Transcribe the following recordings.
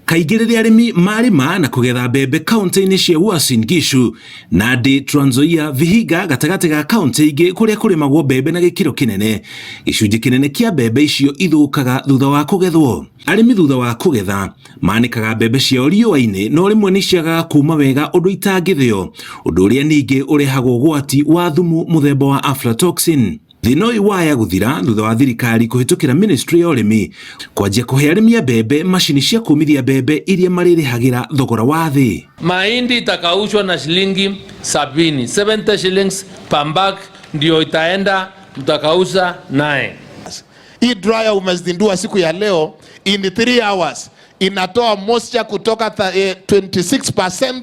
Kaingĩ rĩrĩa arĩmi marĩma na kũgetha mbembe kaunti-inĩ cia Uasin Gishu, Nandi, Trans Nzoia, Vihiga gatagatĩ ga kaunti ingĩ kũrĩa kũrĩmagwo mbembe na gĩkĩro kĩnene, gĩcunjĩ kĩnene kĩa mbembe icio ithũkaga thutha wa kũgethwo. Arĩmi thutha wa kũgetha manĩkaga mbembe ciao riũa-inĩ no rĩmwe nĩ ciagaga kuma wega ũndũ itangĩthĩo, ũndũ ũrĩa ningĩ ũrehaga ũgwati wa thumu mũthemba wa aflatoxin. Thĩna ũyũ waya gũthira thutha wa thirikari kũhĩtũkĩra ministry ya ũrĩmi kwanjia kũhe arĩmi a mbembe macini cia kũmithia mbembe iria marĩrĩhagĩra thogora wa thĩ. Mahindi itakaushwa na shilingi 70, 70 shillings per bag ndio itaenda mtakausha naye. Hii dryer umezindua siku ya leo, in 3 hours inatoa moisture kutoka 26%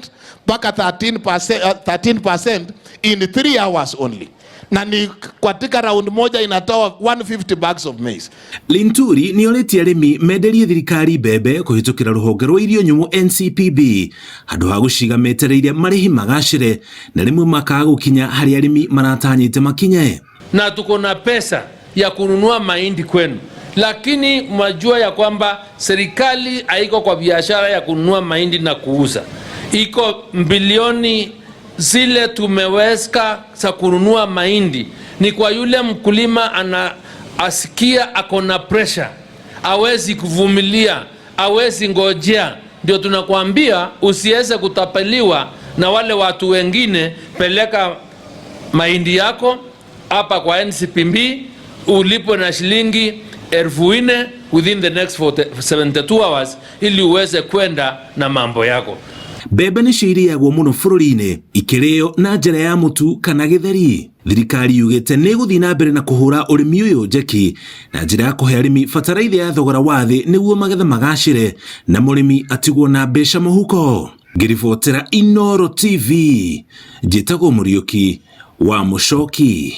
mpaka 13% in 3 hours only, na ni katika round moja inatoa 150 bags of maize. Linturi nĩ orĩtie arĩmi menderie thirikari mbembe kũhĩtũkĩra rũhonge rwa irio nyũmũ NCPB handũ ha gũciga metereire marĩhi magacĩre na rĩmwe makaga gũkinya harĩa arĩmi maratanyĩte makinye. Na tuko na pesa ya kununua mahindi kwenu, lakini mwajua ya kwamba serikali haiko kwa biashara ya kununua mahindi na kuuza. Iko bilioni zile tumeweka za kununua mahindi ni kwa yule mkulima ana asikia ako na pressure, awezi kuvumilia, awezi ngojea. Ndio tunakwambia usiweze kutapeliwa na wale watu wengine. Peleka mahindi yako hapa kwa NCPB ulipo na shilingi 4,000 within the next 72 hours ili uweze kwenda na mambo yako. Mbembe nĩcio irĩagwo mũno bũrũri-inĩ ikĩrĩo na njĩra ya mũtu kana gĩtheri. Thirikari yugĩte nĩ ĩgũthiĩ na mbere na kũhũra ũrĩmi ũyũ njeki na njĩra ya kũhe arĩmi bataraitha ya thogora wa thĩ nĩguo magetha magacĩre na mũrĩmi atigwo na mbeca mũhuko. Ngĩribotera Inooro TV, njĩtagwo Mũriũki wa Mũcoki.